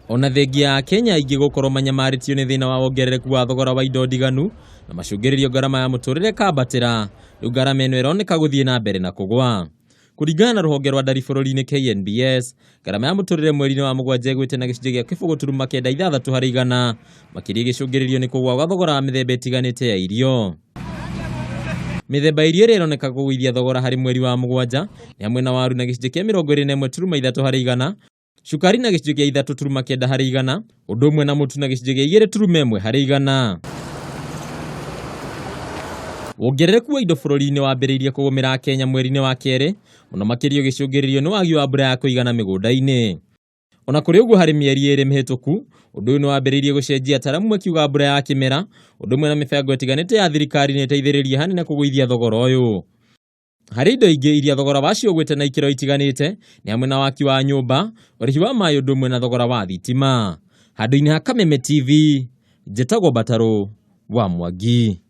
Ona thengia ya Akenya aingĩ gũkorwo manyamarĩtio nĩ thĩna wa wongerereku wa thogora wa indo ndiganu na macũngĩrĩrio ngarama ya mũtũrĩre ĩkambatĩra, rĩu ngarama ĩno ĩroneka gũthiĩ na mbere na kũgwa. Kũringana na rũhonge rwa ndari bũrũri-inĩ KNBS, ngarama ya mũtũrĩre mweri-inĩ wa mũgwanja ĩgwĩte na gĩcunjĩ gĩa 0.96 harĩ igana, makĩria ĩgĩcũngĩrĩrio nĩ kũgũa gwa thogora wa mĩthemba ĩtiganĩte ya irio. Mĩthemba ya irio ĩrĩa ĩroneka kũgũithia thogora harĩ mweri wa mũgwanja nĩ hamwe na waru na gĩcunjĩ kĩa 21.3 harĩ igana, cukari na gĩcunjĩ kĩa 3.9 harĩ igana, ũndũ ũmwe na mũtu na gĩcunjĩ gĩa 2.1 harĩ igana. Wongerereku wa indo bũrũri-inĩ wambĩrĩirie kũgũmĩra Akenya mweri-inĩ wa kerĩ, mũno makĩria ũgĩcũngĩrĩrio nĩ wagi wa mbura ya kũigana mĩgũnda-inĩ. Ona kũrĩ ũguo harĩ mĩeri ĩrĩ mĩhĩtũku, ũndũ ũyũ nĩ wambĩrĩirie gũcenjia ataaramu makiuga mbura ya kĩmera, ũndũ ũmwe na mĩbango ĩtiganĩte ya thirikari nĩ ĩteithĩrĩirie hanene kũgũithia thogora ũyũ. Harĩ indo ingĩ iria thogora wacio ũgwĩte na ikĩro itiganĩte nĩ hamwe na waki wa nyũmba, ũrĩhi wa maĩ ũndũ ũmwe na thogora wa thitima. Handũ-inĩ ha Kameme TV, njĩtagwo Mbatarũ wa Mwangi.